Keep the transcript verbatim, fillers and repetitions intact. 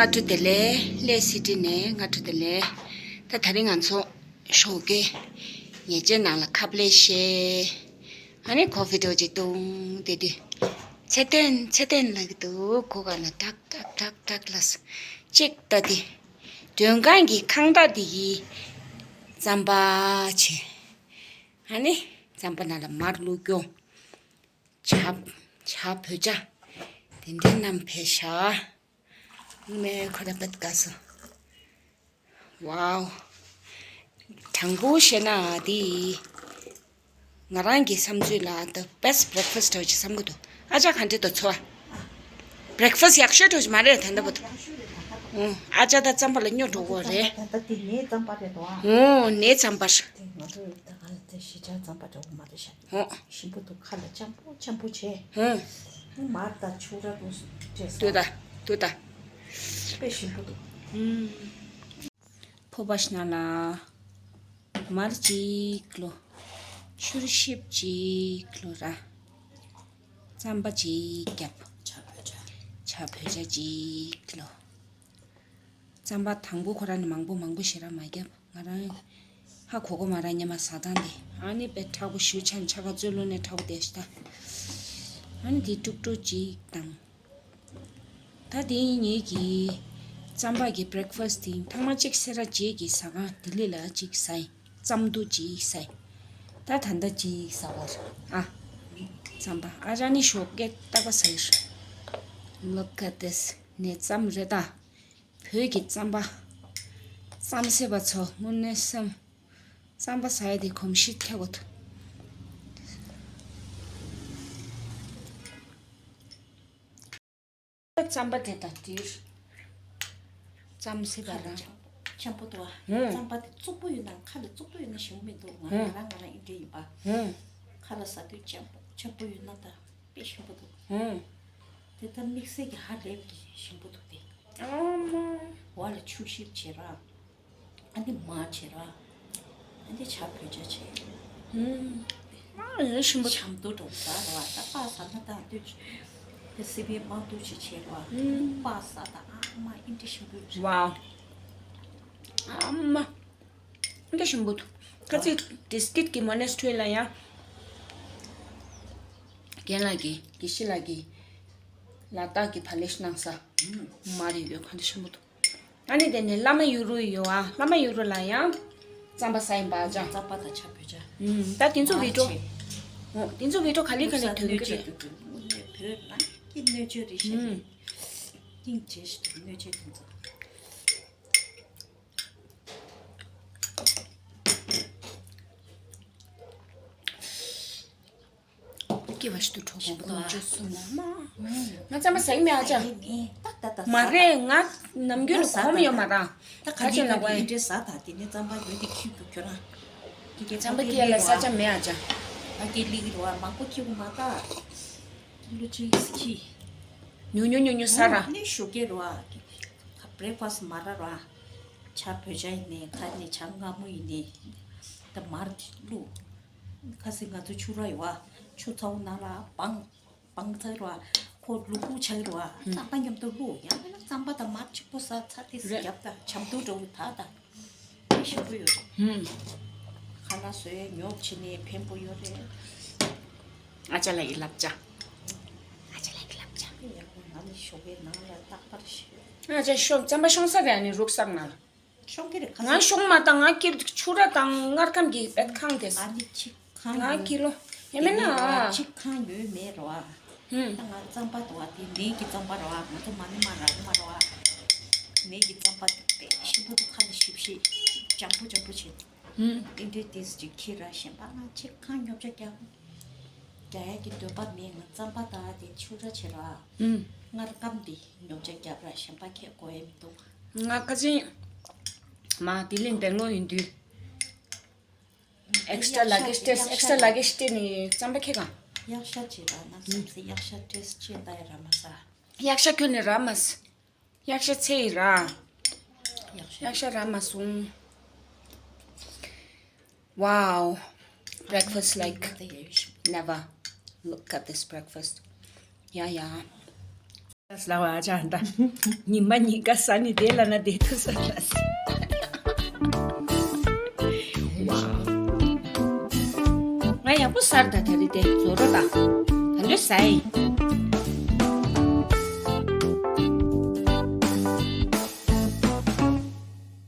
སྔ་དྲོ་བདེ་ལེགས། ལས་སི་ཊི་ནས་སྔ་དྲོ་བདེ་ལེགས། ད་དེ་རིང་ང་ཚོ་ཞོགས་ཀས་ཉལ་ཆས་ནང་ལ་ཁབ་ལེ་བཤད། ཨ་ནི་ཀོ་ཕི་འདྲ་བོ་ཅིག་བཏུང་བསྡད་དུས། ཚེ་བརྟན་ཚེ་བརྟན་ལབ་ཀྱི་འདུག་སྒོ་ཁ་ལ་ཏག་ཏག་ཏག་ཏག་ལབ་སོང་། གཅིག་ལྟ་དེ། མགྲོན་ཁང་གི་ཁང་བདག་དེ་གི་རྩམ་པ་བྱས། ཨ་ནི་རྩམ་པ་ནང་ལ་མར་བླུགས་རྒྱུ། ཇ། ཇ་བོད་ཇ། དེ་འདྲའི་རྣམས་ཕེབས་ཤག་ངས་ཁོ་ར་པད་དགའ་སོང་། ཝའོ། དྲང་པོ་བཤད་ན་འདི་ང་རང་གི་བསམ་ཚུལ་ལ་the best breakfast འདྲ་བོ་ཅིག་བསམ་གྱི་འདུག་ཨ་ཅག་ག་འདྲ་འདུག་ཚོར་བ། breakfast ཡག་ཤོས་འདྲ་བོ་ཅིག་མ་རེད་ད་ལྟ་བར་དུ། ཨོ། ཨ་ཅག་ད་རྩམ་པ་ལ་སྨྱོ་འགྲོ་གི་རེད། ད་ལྟ་འདི་ནས་རྩམ་པ་རེད་དོ། ཨོ། ནས་རྩམ་པ་རེད། དེ་ང་ཚོ་ད་ག་ནས་དེ་གཞིས་ཆགས་རྩམ་པ་འདྲ་བོ་མ་རེད་ཤག་ཨོ། ཞིམ་པོ་འདུག་ཁ་ལ་འཇམ་པོ་འཇམ་པོ་བྱས། ཧུང་། མར་དང་ཕྱུར་ར་རུ་སྤྲད་སོང་། ལྟོས་དང་། ལྟོས་དང་། དཔེ་ཞིམ་པོ་འདུག་ཧུང་། ཕོར་པ་ཞིག་ནང་ལ་མར་གཅིག་ལོ། ཕྱུར་ཞིབ་གཅིག་ལོ་ར། རྩམ་པ་གཅིག་བརྒྱབ། ཇ་བོད་ཇ། ཇ་བོད་ཇ་གཅིག་ལོ། རྩམ་པ་དང་པོ་ཁོ་རང་ནས་མང་པོ་མང་པོ་ཞེ་དྲག་མ་བརྒྱབ། ང་རང་ཧ་གོ་གོ་མ་ར་ཉི་མ་ཟ་སྟངས་དེ། ཨ་ནི་དཔེ་དྲག་པོ་ཞུ་ཆ་ནས་ཆ་ག་ཚོད་ལོ་ནས་དྲག་པོ་དེ་ཞིག་ད། ཨ་ནི་དེ་དཀྲུག་དཀྲུག་ཅིག་དང་། ད་དེ་ངེད་ཀྱི་རྩམ་པ་གི་breakfast དེ་ཐེངས་མ་གཅིག་སེ་ར་བྱེས་ཀྱི་ཟ་ཁང་ལྡི་ལི་ལ་གཅིག་ཟ་ཡིན། རྩམ་དུ་གཅིག་ཟ་ཡིན། ད་ད་ལྟ་གཅིག་ཟ་བར། ཨ། རྩམ་པ་ཨ་ཅག་ནི་ཞོགས་ཀས་རྟག་པ་ཟ་ཡི་རེད། Look at this. ནས་རྩམ་རེད་ད། བོད་ཀྱི་རྩམ་པ། རྩམ་ཟེར་བ་ཚོ་དངོས་གནས་སེམས། རྩམ་པ་ཟ་ཡ་དེ་གོམས་གཤིས་ཐེབས་དགོས་འདུག་རྩམ་པ་དེ་དང་འདིར། རྩམ་ཟེར་བ་རང་། འཇམ་པོ་འདུག་ཨ། ཧུང་། རྩམ་པ་དེ་བཙོག་པོ་ཡོད་ན་ཁ་ལ་བཙོག་པོ་ཡོད་ན་ཞིམ་པོ་མི་འདུག་ང་ཧུང་། ང་རང་ང་རང་ཨིན་འདྲ་ཡིན་པ། ཧུང་། ཁ་ལ་ཟ་དུས་འཇམ་པོ་འཇམ་པོ་ཡོད་ན་ད་དཔེ་ཞིམ་པོ་འདུག་ཧུང་། དེ་ལྟར་དམིགས་བསལ་གྱི་ཧ་ལས་པའི་ཞིམ་པོ་འདུག་དེ། ཨ་མ། འོ་ལ་ཆུ་ཞིབ་བྱེད་ར། ཨ་ནི་མར་བྱེད་ར། ཨ་ནི་ཇ་བོད་ཇ་བྱེད། ཧུང་། ཨ་ཡོད་ཞིམ་པོ། ཇ་མདོག་འདྲ་བོ་ཟ་ར་བ་ད་པགས་ཟ་ན་ད་འདོད་ཆེ། དེ་སི་པན་མར་འདུག་ཅིག་བྱེད་ར་བ། ཧུང་། པགས་ཟ་ད་ཨ་མ་ཨིན་འདྲ་ཞིམ་པོ་རེད། ཝའོ། ཨ་མ། འདི་ཞིམ་པོ་འདུག་ཁ་ཚིག་ཌི་སི་ཀིཊ་གི་མོ་ནེ་སི་ཊི་རི་ལ་ཡང་རྒན་ལགས་ཀྱིས་དགེ་བཤེས་ལགས་ཀྱིས་ལ་དྭགས་ཀྱི་ཕ་ལེ་ཤི་གནང་ས་མར་ཡོད་ཁ་འདི་ཞིམ་པོ་འདུག་ཨ་ནི་དེ་ནས་བླ་མ་ཡུ་རུ་ཡོད་ཨ། བླ་མ་ཡུ་རུ་ལ་ཡང་རྩམ་པ་ཟ་ཡིན་པ་ཨ་ཅག་རྩམ་པ་དང་ཇ་བོད་ཇ། ཨུམ། ད་དེ་ཚོ་བི་ཌིའོ། མར་བྱེད། ཨོ་དེ་ཚོ་བི་ཌིའོ་ག་ལེ་ག་ལེ་ཐོན་གི་རེད། བོད་ནང་གི་སྣོད་བཅུད་རེད་ཤག་ཨུམ། སྙིང་རྗེ་ཞིག་འདུག་སྣོད་བཅུད་དེ་ཚོ། སྐྱེ་བ་ཞིག་ཏུ་གྲོགས་པོ་ཞིམ་པོ་འདུག་ཨ། ཀོང་ཇོ་སུ་ན་མ། ང་རྩམ་པ་ཟ་གི་མེད་ཨ་ཅག་ད་ད་ད་མ་རེད་ང་ནམ་རྒྱུན་ང་ཟ་གོམས་ད་ཡོད་མ་ར། ད་ག་ཅི་ན་གོ་ཨེ། འདྲེ་ཟ་ད་དེ་ནས་རྩམ་པ་ཡོད་དེ་ཁྱི་རྒྱུག་ཁྱོད་རང་། དེ་གའི་རྩམ་པ་སྐྱེ་ལ་ས་ཆ་མེད་ཨ་ཅག་ད་གའི་ལི་གི་རུ་བ་མང་པོ་ཁྱི་གུ་མ་ད། ལུ་ཅིག་སི་ཁྱི། ཉུ་ཉུ་ཉུ་ཉུ་ས་ར། ནི་ཞོགས་ཀས་རུ་བ། breakfast མ་ར་ར། ཇ་བོད་ཇ་ཡིན་ནས་ཁ་ནས་ཇ་མངར་མོ་ཡིན་ནས། ད་མར་བླུགས། ཁ་སང་ང་ཚོ་ཆུ་ར་ཡོད་བ། ཆུ་ཚ་བོ་ནང་ལ་སྦང་། སྦང་ཚར་བ། ཁོ་ལུ་གུ་ཆགས་ར་བ། རྩམ་པ་མཉམ་དུ་བླུགས། ཡང་ན་རྩམ་པ་དང་མར་གཅིག་པོ་ཟ་ཚ་དེ་རེད། རྒྱབ་དང་ཇ་མདོག་འདྲ་བོ་ད་དང་། དེ་ཞིམ་པོ་ཡོད། ཧུམ། ཁ་ལག་བཟོས་ཉོབ་བྱས་ནས་ཕན་པོ་ཡོད་རེད། ཨ་ཅག་ལགས་ཀྱི་བསླབ་བྱ། ཨ་ཅག་ལགས་ཀྱི་བསླབ་བྱ། ཡང་ན་ང་ནི་ཞོགས་པའི་ནང་ལ་རྟག་པར་ཤོད། ཨ་ཅག་ཤོག་རྩམ་པ་ཤོང་ས་རེད་ཨ་ནི་རུག་སར་ན། ཤོང་གི་རེད་ཁ་ང་ཤོང་མ་དང་ང་ཀིར་ཆུ་ར་དང་མངར་ཁམ་གྱི་བེད་ཁང་དེ། ཨ་ནི་ཆིག་ཁང་ང་ཡོད། ཀི་ལོ་ཡ་མེད་ན། ཨ། ཆིག་ཁང་ཡོད་མེད་རོ་ཨ། ཧུམ། ད་ང་རྩམ་པ་དོ་ཨ་དེ་ནས་ཀྱི་རྩམ་པ་རོ་ཨ། ང་ཚོ་མ་ནི་མ་ར་མ་རོ་ཨ། ནས་ཀྱི་རྩམ་པ་དེ་དཔེ་ཞིམ་པོ་འདུག་ཁ་ནས་ཞིབ་ཞིབ་འཇམ་པོ་འཇམ་པོ་བྱེད། ཧུམ། ཨིན་དྲེ་ཏིས་ཅིག་ཁྱེར་ར་ཞིམ་པ་ང་ཆིག་ཁང་ཉོབ་ཆ་རྒྱག་རྒྱག་ཡ་གི་འདོད་པ་མེད། ང་རྩམ་པ་དང་དེ་ཆུ་ར་བྱེད་ར། ཧུམ། མངར་སྐམ་དེ་ཉོབ་ཆ་རྒྱབ་ར་ཞིམ་པ་ཁྱེད་དགོས་ཡ་མི་འདུག་ང་ཁ་ཆེ་མ་དེ་ལིན་སྦེང་ལོར་ཡིན་དུས། extra luggage test extra luggage test ནི་རྩམ་པ་ཁྱེད་གང་། གཡག་ཤ་བྱེད་ར་ན་བསམ་སེ་གཡག་ཤ་test བྱེད་ད་ཡ་ར་མ་ཟ། གཡག་ཤ་ཁྱོད་ནི་ར་མ་ཟ། གཡག་ཤ་ཚེ་ཡི་ར། གཡག་ཤ། གཡག་ཤ་ར་མ་སོང་། Wow. Breakfast like never. Look at this breakfast. Yeah, yeah. ལ་བ་ཅག་ད། ཉི་མ་གཉིས་ཀ་ཟ་ནི་དེ་ལ་ན་དེ་ཐུ་ས་ལ། ང་ཡག་པོ་ཟར་ད་ད་རེ་དེ་ཛོ་རོ་ད། ད་ལོས་ཟ་ཡི།